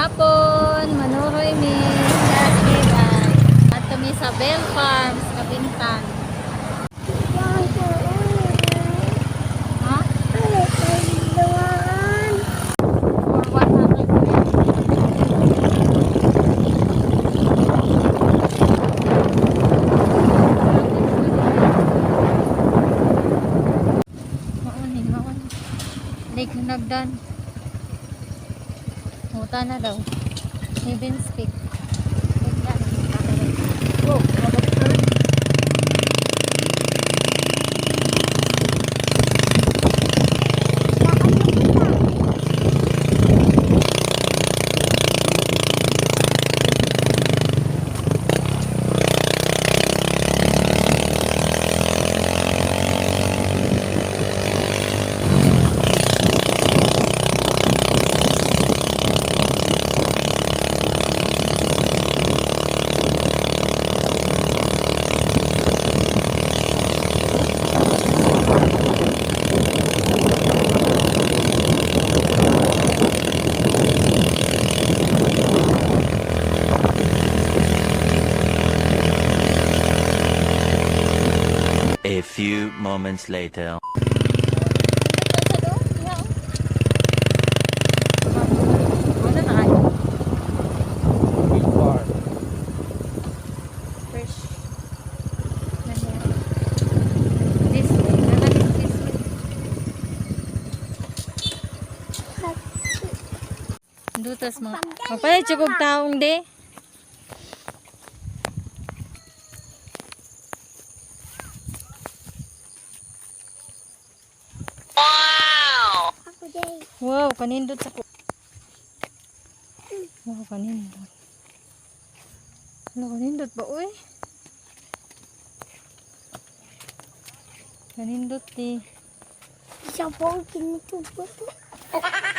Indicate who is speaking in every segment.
Speaker 1: Hapon, manuroy mi sa Skibay. At kami sa Bell Farms, Kabintan. Ha? For 100. Maunin, maunin. Lake Nagdan. Huta na daw. Heaven's Peak. Nagdan. Oh,
Speaker 2: A few moments later.
Speaker 1: Ano na kayo? Fresh. This way. This way. Dutas mo. Magpalit siya kog taong de. Wow, kanindot sa ko. Wow, kanindot. Ano kanindot ba uy? Kanindot di.
Speaker 3: Isa po ang kinutubo to.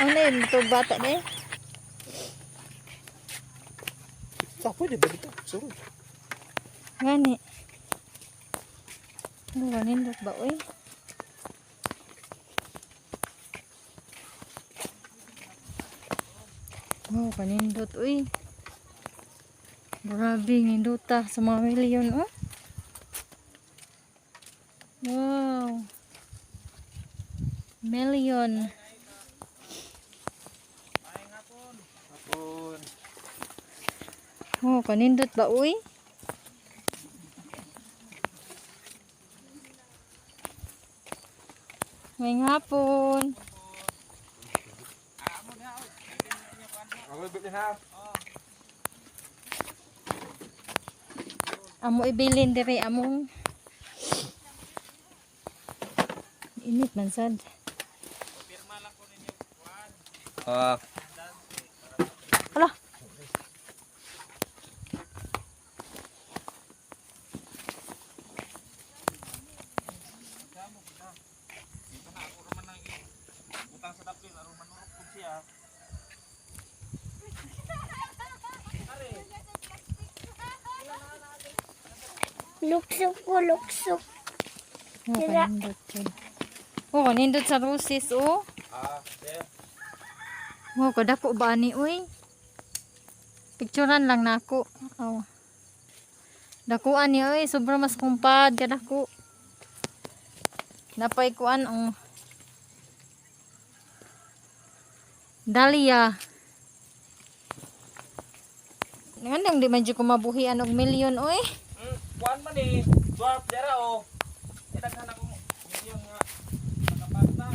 Speaker 1: Ano yun? Ito bata de?
Speaker 4: Sa pwede ba dito? Sorry.
Speaker 1: Gani. Ano kanindot ba uy? Wow, kanindot uy. Grabe, nindota sa mga milyon oh. Wow. Million.
Speaker 4: Hapon.
Speaker 1: Oh, kanindot ba uy? Ngayong hapon.
Speaker 4: Ako bili ha.
Speaker 1: Amo ibilin dire among init man sad.
Speaker 4: Ah,
Speaker 1: Hala.
Speaker 4: utang sa dapil aron manurok pud siya.
Speaker 3: Luksok ko, luksok.
Speaker 1: Oh, kanindot yun. Oh, kanindot sa roses oh.
Speaker 4: Ah, sir.
Speaker 1: Wow, kadako ba ani uy? Picturean lang nako. Oh. Dakuan ni uy, sobra mas kumpad kadako. Napay kuan oh. Dahlia. Ngandang di man jud ko mabuhian og milyon uy.
Speaker 4: Kuan man eh. Dwarf dera oh. Eh daghan ako milyon nga nakapanta.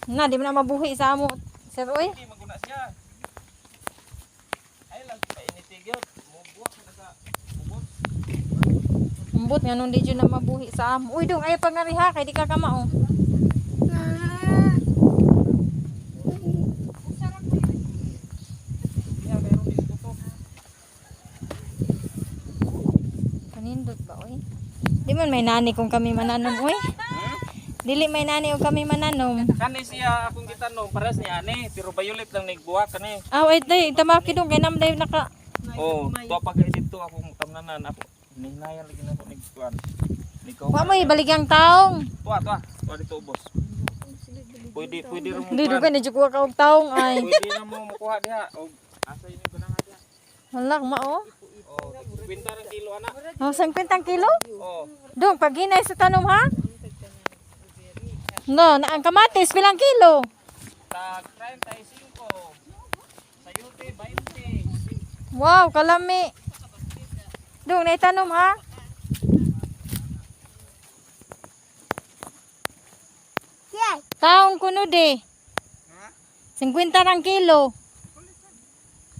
Speaker 1: Na di man na mabuhi sa amo sir uy.
Speaker 4: Hindi maguna siya. Ay lang painitigil. Mubuak na sa ubot.
Speaker 1: Umbot nga nung di jud na mabuhi sa amo. Uy dong ay pangariha kay di ka kamao.
Speaker 3: Ah,
Speaker 4: Yeah, meron din tutok.
Speaker 1: Kanindot ba oy? Di man may nani kung kami mananom oy. Dili may nani kung kami mananom.
Speaker 4: Kani siya akong gitanong pares ni ani, pero violet lang nigbuak kani.
Speaker 1: Ah, wait day, tamaki dong kay namday naka
Speaker 4: Oh, tuwa pa kay dito akong tamnanan ako. Nihinayan lagi na ako nigkuan. Nikaw.
Speaker 1: Wa mo ibaligyang taong.
Speaker 4: Tuwa, tuwa. Tuwa dito ubos. Pwede, pwede rin mo
Speaker 1: Hindi
Speaker 4: kuan.
Speaker 1: dugan di jud ko ka og taong ay.
Speaker 4: Pwede na mo makuha diha. Og asa
Speaker 1: Hala, mao.
Speaker 4: Oh, 50 ng kilo anak.
Speaker 1: Oh, 50 kilo?
Speaker 4: Oh,
Speaker 1: Dong, pag hinay sa tanom ha? No, na ang kamatis bilang kilo?
Speaker 4: Tag 35. Sayuti 20.
Speaker 1: Wow, kalami. Dong, naitanom ha?
Speaker 3: Yes.
Speaker 1: Taong kuno de. 50 ng kilo.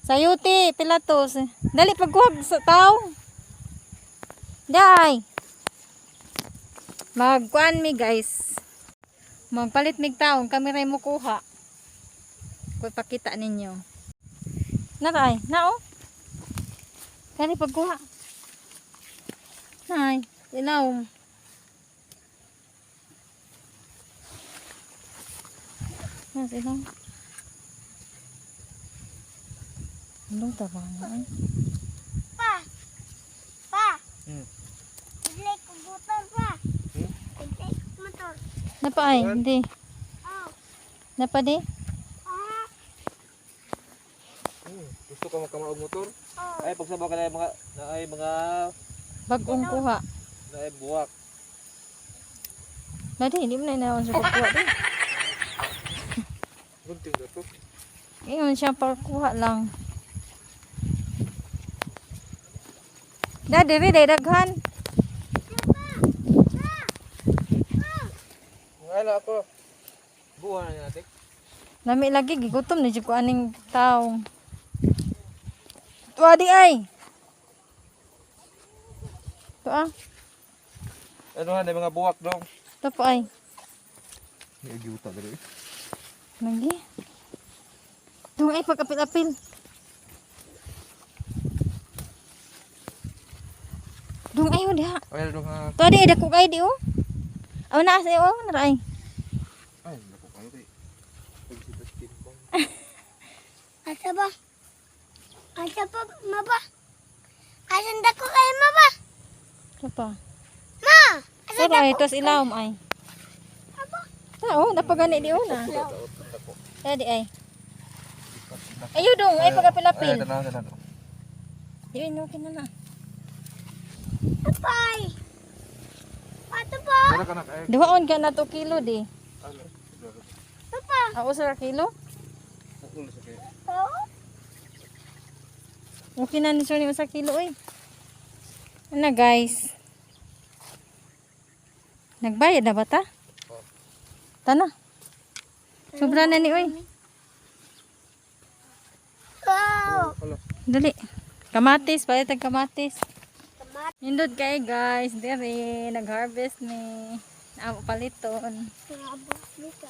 Speaker 1: Sayuti, pilatos. Dali pagkuha sa taong. Day. Magkuan mi guys. Magpalit mig taong kami ray mo kuha. Ko pakita ninyo. Naray, nao. Kani pagkuha. Nay, ilaw. Nas ilaw. Anong taba na ay?
Speaker 3: Pa. Pa.
Speaker 4: Hmm.
Speaker 3: Bigla ko motor pa. Bigla ko motor.
Speaker 1: Napa ay, hindi.
Speaker 3: Oh.
Speaker 1: Napa di?
Speaker 3: Ah.
Speaker 4: Gusto ka magkamaog motor?
Speaker 3: Oh.
Speaker 4: Ay pagsabaw ka na mga na ay mga
Speaker 1: Bagong kuha.
Speaker 4: na ay buwak.
Speaker 1: Dati, hindi mo na inaon sa pagkuha di.
Speaker 4: Gunting na to.
Speaker 1: Ngayon siya pagkuha lang. Da, diri, day, daghan.
Speaker 4: Wala ako. Buha na natin.
Speaker 1: Lami lagi, gigutom na jud ko aning taong. Tuwa di ay. Tuwa,
Speaker 4: Ano ha, mga buwak dong.
Speaker 1: ito po ay.
Speaker 4: Ni gyuta diri.
Speaker 1: Lagi. Dung ay pag-apil-apil. Dung ay diha.
Speaker 4: Ay dong ha.
Speaker 1: Tuwa di ay dako kay di oh. Aw na sa oh, nara ay.
Speaker 4: Ay nako kayo kay. Pagsitas timbang.
Speaker 3: Asa ba? Asa pa, maba? Asan dako kayo, maba?
Speaker 1: Ito pa.
Speaker 3: Ma! Asa
Speaker 1: Pero ay tos ilawom ay. Ta oh, napagani di oh na. Tuwa di ay. Ayo dong, ay pag-apil-apil.
Speaker 4: Ay tanaw tanaw.
Speaker 1: Di ay no kinana.
Speaker 3: Apay! Pato pa!
Speaker 4: Dara ka na kay.
Speaker 1: Duhaon ka na to kilo di.
Speaker 4: Ano?
Speaker 3: Papa!
Speaker 1: Ako sa kilo.
Speaker 4: Ulo sa kay.
Speaker 3: Oh?
Speaker 1: Okay na ni Sir ni usa kilo oy. Ano guys? Nagbayad na ba ta? Tana. Sobra na ni oy.
Speaker 3: Oh!
Speaker 4: Hala.
Speaker 1: Dali. Kamatis, palit ang kamatis.
Speaker 3: Kamat.
Speaker 1: Nindot kay guys, dere nag-harvest ni. Amo paliton.
Speaker 3: Dito.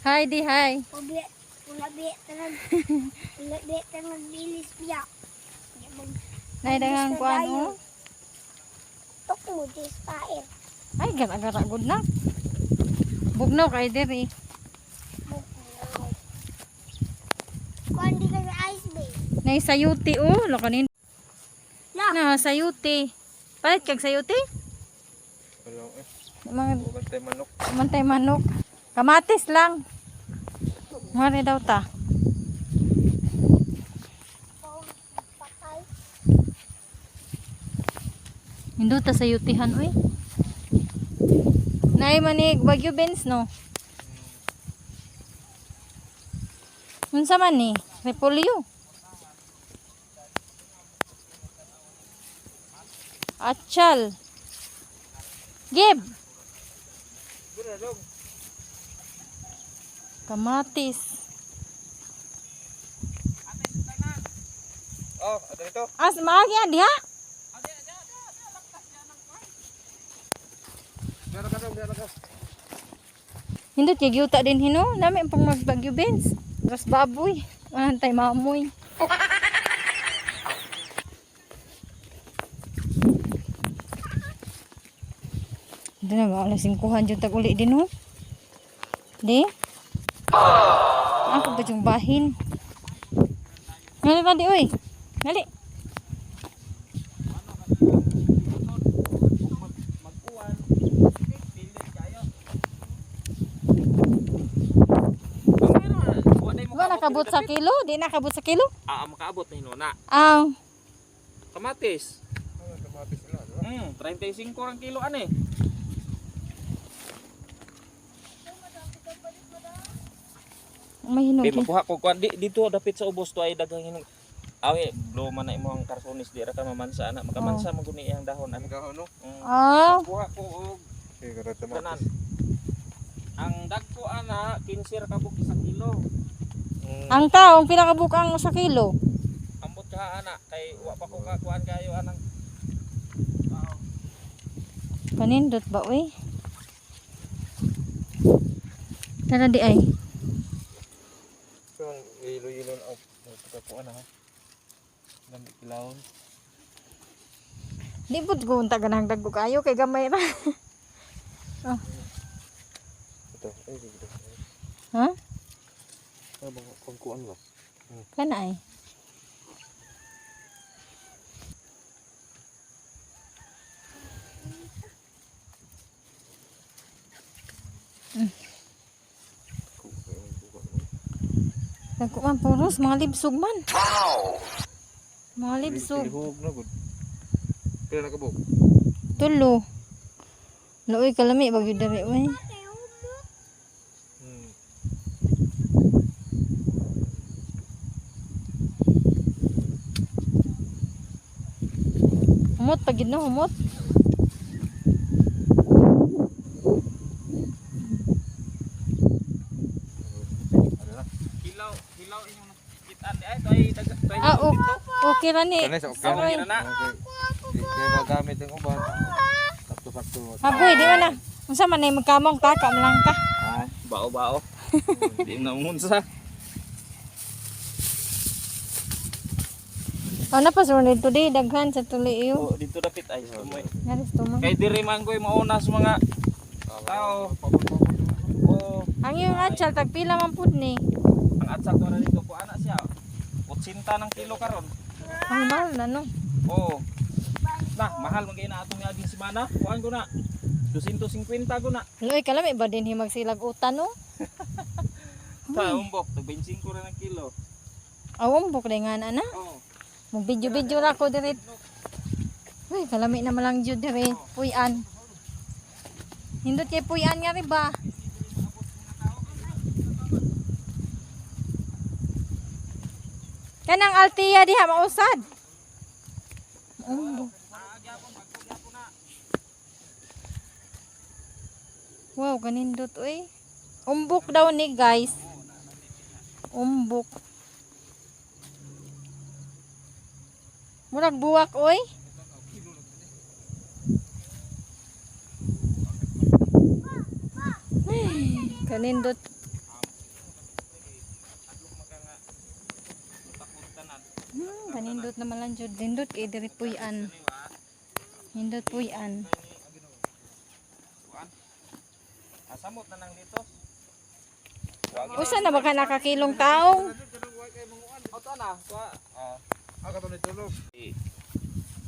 Speaker 1: Hi di hi.
Speaker 3: Ubi, ulabi tanag, ulabi tanag bilis biya. Di mag
Speaker 1: Nay daghang kuan oh.
Speaker 3: tok mo dis pair.
Speaker 1: Ay gara-gara gud na. Bugnaw kay dere.
Speaker 3: Bugnaw. Kuan di ka sa ice bay.
Speaker 1: Nay sayuti oh, lakanin.
Speaker 3: La,
Speaker 1: Na sayuti. Palit kag sayuti?
Speaker 4: Wala eh.
Speaker 1: Mga
Speaker 4: Bantay manok.
Speaker 1: mantay manok. Kamatis lang. Mare daw ta.
Speaker 3: patay.
Speaker 1: Hinduta sa yutihan oy. Nay manig Bagyo beans no. Unsa man ni? Repolyo. Achal. Gib. Kamatis.
Speaker 4: Oh, ato ito.
Speaker 1: As maagi diha.
Speaker 4: Dara ka dong, dara ka.
Speaker 1: Hindot kay gyuta din hino, nami ang pang magbagyo beans. Ras baboy, antay mamoy. Hindi na mga alas 5 dyan tag-uli din ho. Di? Ako ba yung bahin? Ngali pa di, uy. Ngali. Wa nakabot sa kilo? Di nakabot sa kilo?
Speaker 4: Ah, makaabot na hinuna.
Speaker 1: Aw.
Speaker 4: Kamatis.
Speaker 5: Ano, kamatis sila, di ba?
Speaker 4: 35 ang kilo ani.
Speaker 1: May hinog.
Speaker 4: Di makuha ko kuan di dito dapit sa ubos to ay daghang hinog. Awi, blow man na imong karsonis di ra ka mamansa ana, makamansa man guni iyang dahon
Speaker 5: Ang
Speaker 4: ana.
Speaker 5: dahon, no?
Speaker 1: Ah,
Speaker 4: Makuha ko og
Speaker 5: Okay, karang
Speaker 4: tanan.
Speaker 5: kamatis.
Speaker 4: Ang dagko ana 15 ra kabuk isa kilo.
Speaker 1: Ang taong pila ka bukang sa kilo.
Speaker 4: Ambot ka ana kay wa pa ko kakuan kayo anang tao.
Speaker 1: Kanindot ba uy? Tara di ay.
Speaker 5: So, ang ilo-ilo na ang pagkakuan ha. Dami kilawon.
Speaker 1: Di pud ko unta ganang dagko kayo kay gamay ra.
Speaker 5: Ito, ay, ito.
Speaker 1: Ha?
Speaker 5: Ano bang kungkuan ba?
Speaker 1: Kana ay. Dagko man puros mga libsog man. Mga libsog.
Speaker 5: Lihog na gud. Pila na kabuk?
Speaker 1: Tulo. Luoy kalami bagyo diri uy. Humot pag gid no humot.
Speaker 5: Ano na?
Speaker 4: Hilaw, hilaw inyong nakikitaan di ay to ay daga to ay
Speaker 1: Ah,
Speaker 4: dito.
Speaker 1: okay ra ni.
Speaker 5: Kanay sa okay
Speaker 1: Okay.
Speaker 4: na. Na.
Speaker 5: Okay. Di kay magamit ang uban. Sakto-sakto.
Speaker 1: Hagoy di man na. Unsa man ay magkamong taka man lang ka.
Speaker 4: Ay, bao-bao. Di na umunsa.
Speaker 1: Oh, na pa sur dito di daghan sa tuli iyo.
Speaker 4: Oh, dito dapit ay tumoy.
Speaker 1: Naris tumo.
Speaker 4: Kay diri man ko'y mauna sa mga tao. Oh,
Speaker 1: Ang iyong atsal tagpila man pud ni.
Speaker 4: ang atsal to na dito ko ana siya. 80 ng kilo karon.
Speaker 1: Ang mahal na no.
Speaker 4: Oo. Na, mahal man kay na atong miaging semana. Kuan ko na. 250 ko na.
Speaker 1: Luoy kalami ba din himag silag utan no?
Speaker 4: Ta umbok, tag 25 ra ng kilo.
Speaker 1: Awong buk nga na na.
Speaker 4: Oo.
Speaker 1: Mag video-video ra ko diri. Uy, kalami na malang jud diri. Puy-an. Hindot kay puy-an nga ri ba? Kanang Altia diha mausad. Umbok. Wow, kanindot uy. Umbok daw ni guys. Umbok. Murag buwak oy. Ay, kanindot. Kanindot naman lang jud. Nindot kay diri puy-an. Nindot puy-an.
Speaker 4: Kuan. Asamot na nang dito.
Speaker 1: Usa na ba ka nakakilong taong?
Speaker 4: O to na, kuha. Ah,
Speaker 5: Ah, kato ni tulog.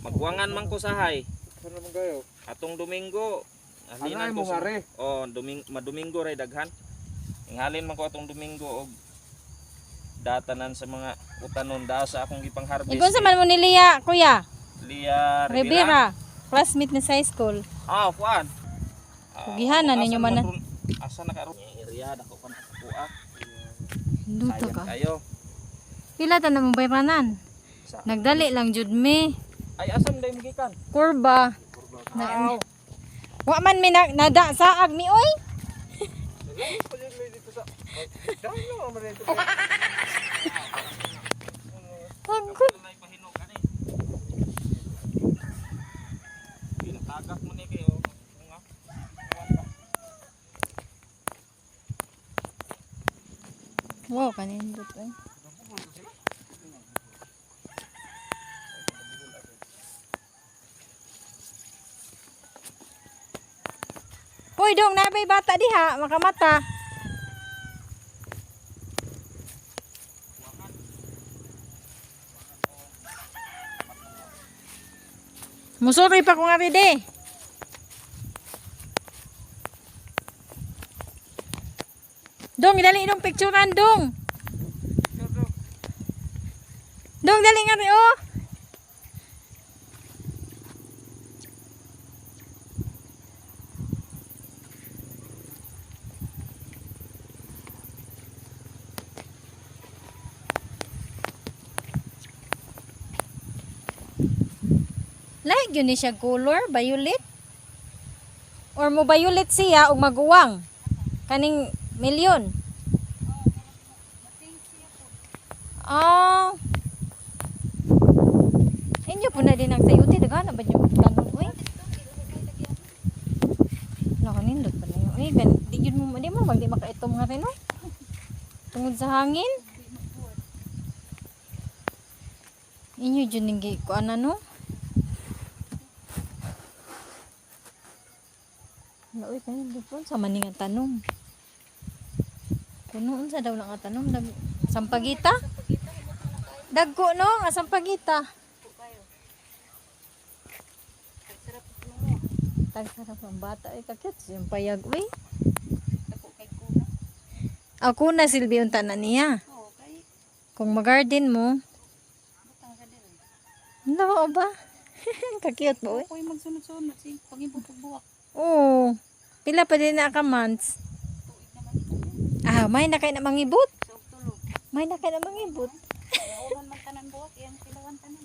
Speaker 4: magwangan man ko sahay.
Speaker 5: Saan naman kayo?
Speaker 4: Atong Domingo,
Speaker 5: Ano mo
Speaker 4: ko sa-
Speaker 5: nga re?
Speaker 4: Oh, madomingo ray daghan. Inghalin man ko atong Domingo og datanan sa mga utanon da sa akong gipang harvest.
Speaker 1: Ikon sa man mo ni Lia, kuya.
Speaker 4: Lia Rivera.
Speaker 1: Rivera. Classmate ni sa high school.
Speaker 4: Ah, kuan. Ah,
Speaker 1: Kugihanan
Speaker 4: asa
Speaker 1: ninyo
Speaker 4: man
Speaker 1: man na.
Speaker 4: ron- Asa na karon area dako pa na kuha.
Speaker 1: Duto
Speaker 4: Sayang
Speaker 1: ka.
Speaker 4: kayo.
Speaker 1: Pila ta na mo bayranan?
Speaker 4: Sa
Speaker 1: Nagdali lang jud mi.
Speaker 4: Ay asam day magikan?
Speaker 1: Kurba. Na, wa man mi na, nada saag mi oy.
Speaker 5: Dito sa... Dahil lang naman dito.
Speaker 1: Pagod.
Speaker 4: Walay pahinog ani. Pinatagak mo ni kayo. Nga.
Speaker 1: Wow, kanindot oy. Hoy, dong, nabay bata diha, makamata. Musuri pa ko nga ride. Dong, dali dong picturean dong. Dong, dali nga rin, oh. yun ni siya color, violet. Or mo violet siya og maguwang. Kaning million. Ah. Inyo po na din ang sayuti daghan na ba niyo tanon uy? Wala kanindot pa na yun. Uy, gan, di yun mo, di mo, wag di makaitom nga rin, no? Tungod sa hangin. Inyo dyan ning kuan ano? Wala, uy, kanindot po. Sa maning ang tanong. Kuno unsa daw lang ang tanong? Sampagita? Dagko no, nga sampagita. Tagsarap ang bata ay kakit yung payag uy. Ako na silbi unta na niya. Kung mag-garden mo. No ba? Kakiyot ba uy?
Speaker 6: Ako'y magsunod-sunod. Sige, pag-ibot buwak.
Speaker 1: Oo. Pila pa din na ka months. Ah, may na kay na mangibot.
Speaker 6: Sa tulog.
Speaker 1: May na kay na mangibot.
Speaker 6: Ulan man tanan buwak, iyang pilawan tanan.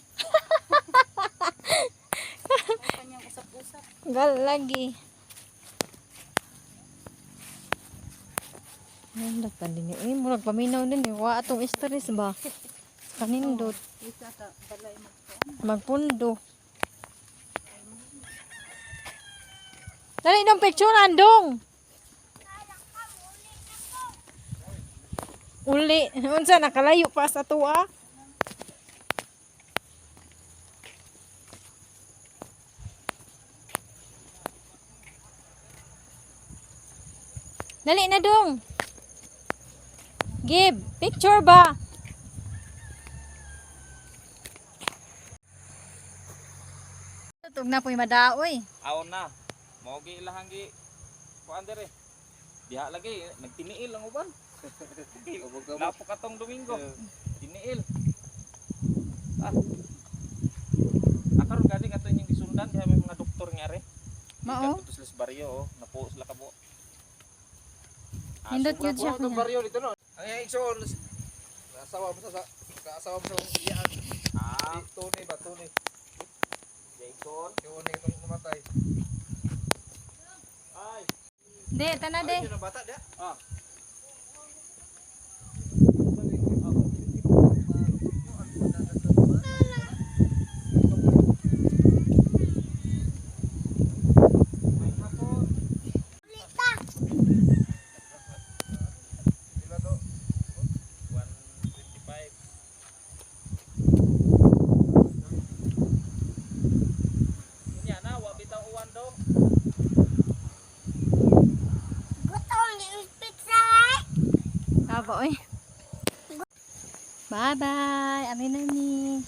Speaker 6: Ay, kanyang usap-usap.
Speaker 1: Gal lagi. Nindot pa din eh. Murag paminaw din eh. Wa atong stress ba? Kanindot.
Speaker 6: Isa ka, balay magkuan.
Speaker 1: Magpundo. Dali nung picture andong. Uli, unsa nakalayo pa sa tuwa? Dali na dong. Give picture ba? Tug na po'y madaoy.
Speaker 4: Aon na. Mao gi ilahang gi kuan dere. Diha lagi nagtiniil ang uban. Lapok atong Domingo. Tiniil. Ah. Akaron gani ato inyong gisundan diha may mga doktor nga re.
Speaker 1: Mao.
Speaker 4: Gikan sila sa baryo oh, napuo sila kabo. Ah,
Speaker 1: Nindot
Speaker 4: sobra
Speaker 1: yun siya.
Speaker 5: Ano itong baryo dito no? Ang iyang igsoon, naasawa mo sa kaasawa mo sa iyaan.
Speaker 4: Ah,
Speaker 5: Tony ba? Tony.
Speaker 4: Jason.
Speaker 5: Yung itong namatay.
Speaker 4: Ay.
Speaker 1: De, tana de.
Speaker 5: Yun ang bata diya.
Speaker 4: Ah.
Speaker 5: Sila do.
Speaker 4: 125. Unya na, wa bitaw uwan do.
Speaker 3: Gutom ni pizza eh.
Speaker 1: Taba oy. Bye bye. Amin na ni.